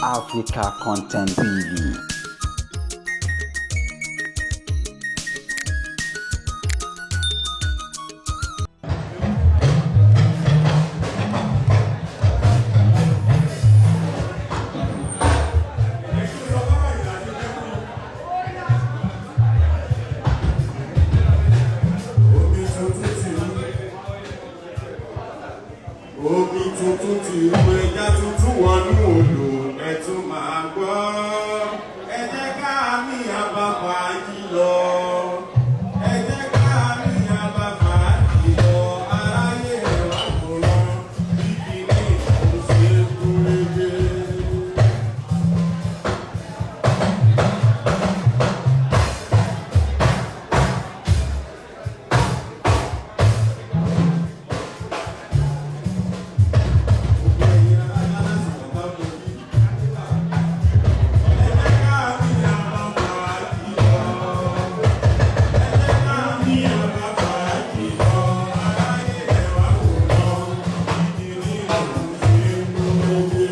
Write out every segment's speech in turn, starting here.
Africa Content TV. Omi tuntun ti rú. Omi tuntun ti rú, ẹja tuntun wọnú odò, ẹ tún máa gbọ́. Ẹ jẹ́ ká ní abàfà yìí lọ. Ẹ jẹ́ ká ní abàfà yìí lọ. Aráyé ẹ̀ wá wòran bí kíní ìkó ṣe gúnrégé. Gbogbo ẹ̀yin ará Gálásì bàbá mo bí. Ẹ jẹ́ ká ní abàfà yìí lọ. Ẹ jẹ́ ká ní abàfà yìí lọ. Aráyé ẹ̀ wá wòran bí kíní ìkó ṣe gúnrégé.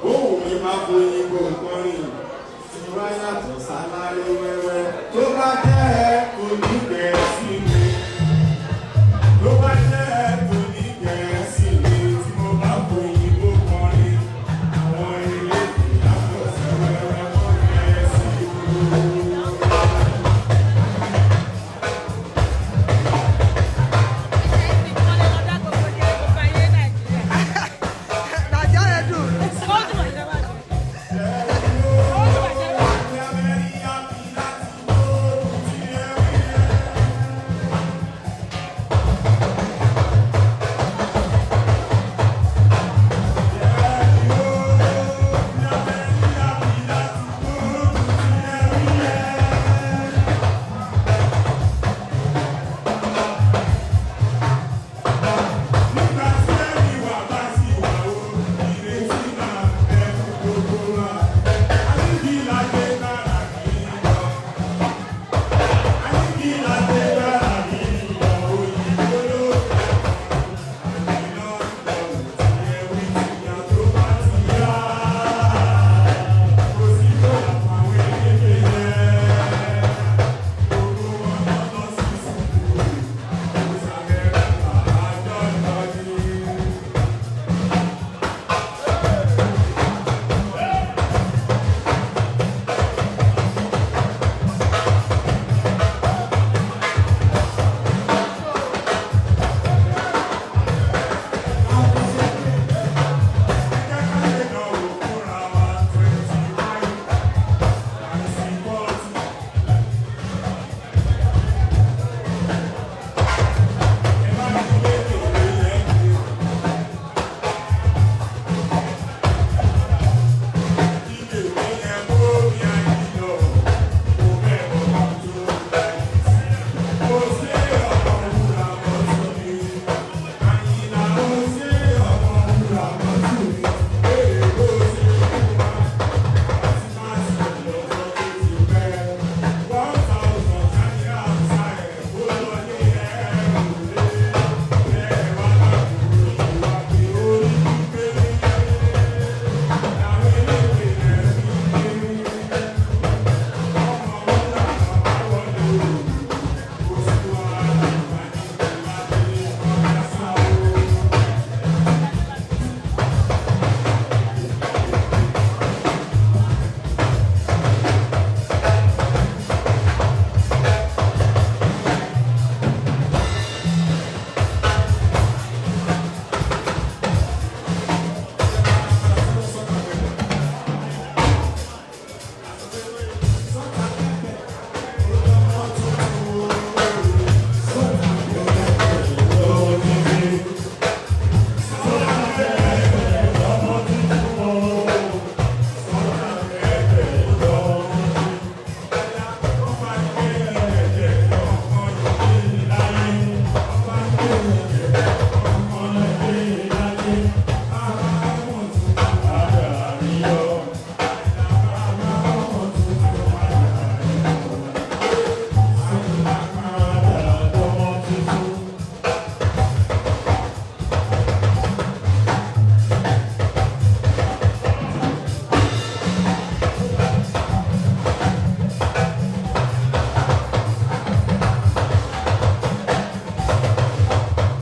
Bóun mi máa foyín kò kọrin, tí wá yàtọ̀ sáláré wẹ́wẹ́ tó bá